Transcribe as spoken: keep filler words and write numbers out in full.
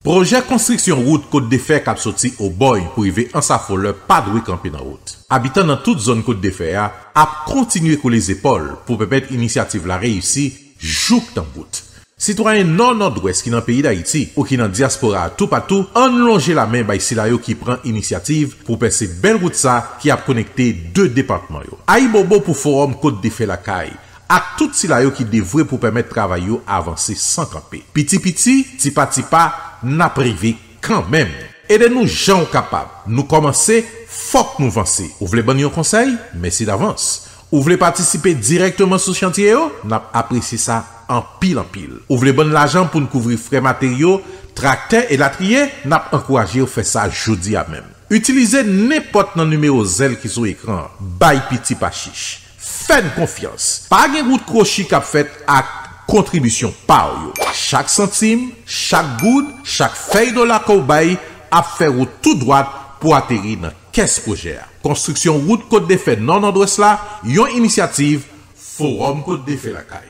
Pwojè konstriksyon wout Kot de Fè k ap soti Obòy pou rive Ansafolè pa dwe kanpe nan wout. Abitan nan tout zòn Kot de Fè a ap kontinye kole zepòl pou pèmèt inisyativ la reyisi jouk nan bout. Sitwayen Nò Nòdwès ki nan peyi Dayiti ou ki nan dyaspora a toupatou, ann lonje lamen bay sila yo ki pran inisyativ pou pèse bèl wout sa ki ap konekte de depatman yo. Ayibobo pou Fowòm Kot de Fè Lakay ak tout sila yo ki devwe pou pèmèt travay yo avanse san kanpe. Piti piti, tipa tipa, n ap rive kanmenm. Ede nou jan w kapab. Nou kòmanse, fòk nou vanse. Ou vle ban n yon konsèy? Mèsi davans. Ou vle patisipe dirèkteman sou chantye yo? N ap apresye sa anpil anpil. Ou vle ban n lajan pou n kouvri frè materyo, traktè elatriye? N ap ankouraje w fè sa jodi a menm. Itilize nenpòt nan nimewo zèl ki sou ekran an. Bay piti pa chich. Fè n konfyans. Pa gen wout kwochi k ap fèt ak kontribisyon pa w yo. Chak santim, chak goud, chak fèy dola ke w bay ap fè wout tou dwat pou ateri nan kès pwojè a. Konstriksyon wout Kot de Fè Nò Nòdwès la, yon inisyativ Fowòm Kot de Fè Lakay.